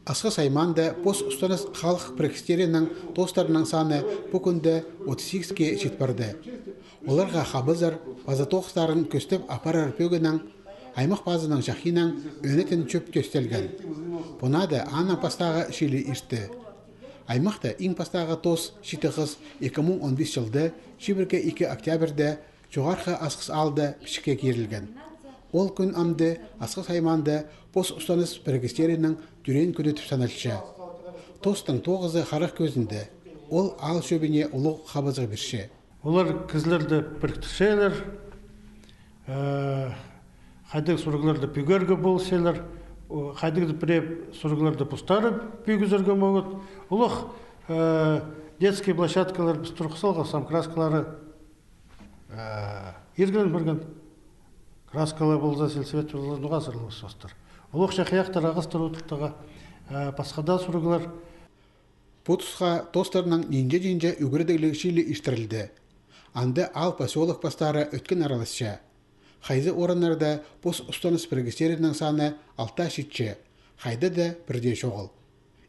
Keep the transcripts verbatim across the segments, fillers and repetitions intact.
Асхыс аймаанда пос устаныс халых пірігістерінің тоостарының саны пу кӱнде отыс сигіске чит парды. Оларға хабазар паза тоғыстарын кӧстеп апарар пӧгінең аймах пазының чахиинаң ӧнетін чӧп тӧстелген. Пу нада аның пастағы чыылии иртті. Аймахта иң пастағы тоос читі хыс ікі муң он пис чылда, чибіргі ікі октябрьда Чоғархы Асхыс аалда пічікке кирілген. Ол кӱн амды Асхыс аймаанда пос устаныс пірігістерінің тӧреен кӱні тіп саналча. Тоостың тоғызы харах кӧзінде, ол аал чӧбіне улуғ хабазығ пирче. Олар кізілерді піріктірчелер, э, хайдағ сурығларды пӧгерге полысчалар, о, хайдағ-да пірее сурығларды постары пӧгізерге могут. Улуғ, э, детский площадкалар піс турғыс салғам, сам краскалары, э, иргілен парған. Краскалар полза, сельсовет полза, ноға сырылыбыстар. Улуғ чахаяхтар ағастар одыртарға, э, пасха даа сурығлар. Пу тусха тоостарның нинҷе-нинҷе ӱгредігліг чыылии иртірілді. Анда аал, посёлок пастары ӧткін араласча. Хайзы орыннарда пос устаныс пірігістерінің саны алтаа читче, хайда даа пірдее чоғыл.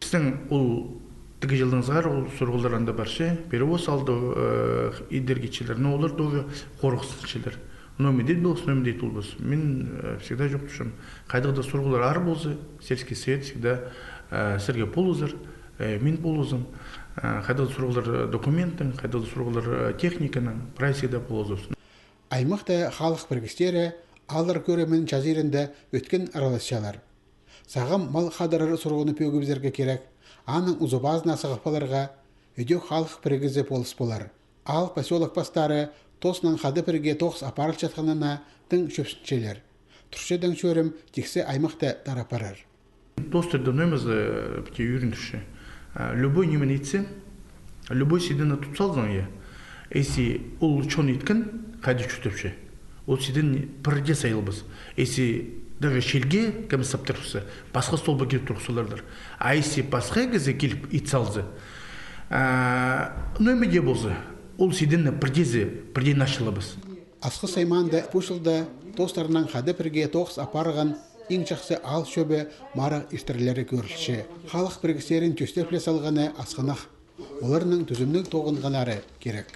Пістің ол тігі чылдаң сығара ол сурығлар анда парча. Пірее пос аалда, э, идерге итчелер, но олар тоже хорғыс сынчалар. Номер дее полбас, номер дее полбас. Мин, э, всегда чоохтапчам. Хайдағ-да сурығлар аар полза, сельский совет всегда, э, сірерге полызар, э, мин полызам. Э, хайдағ-да сурығлар, э, документтің, хайдағ-да сурығлар, э, техниканың, прай всегда полызар. Аймахта халых пірігістері ааллар кӧрімін чазирында ӧткін араласчалар. Сағам мал хадарар сурығны пӧгібізерге кирек, аның узы-пазына сығып аларға ідӧк халых пірігізі полыс полар. Аал, посёлок пастары тооснаң хада пірге тоғыс апарылчатханына тың чӧпсінчелер. Турчадаң чӧрім тиксі аймахта тарап парар. Тоостарда нимезі, э, піти ӱгрен турча. А, любой нимені итсең, любой сидінні тут салзаң, я. Если ол чон иткен, хайди чуртапча. Ол сидін пірдее сайылбас. Если даже чилге кем саптырыбысса, пасха столбы киліп турғыс салардар. А если пасха кізі киліп ит салза, а, ниме дее полза, ол сидінні пірдеезі, пірдее начылабас. Асхыс аймаанда пу чылда тоостарнаң хада пірге тоғыс апарған иң чахсы аал чӧбі марығ иртірілері кӧрілче. Халых пірігістерін тӧстеп ле салғаны асхынах. Оларның тӱзімніг тоғынғаннары кирек.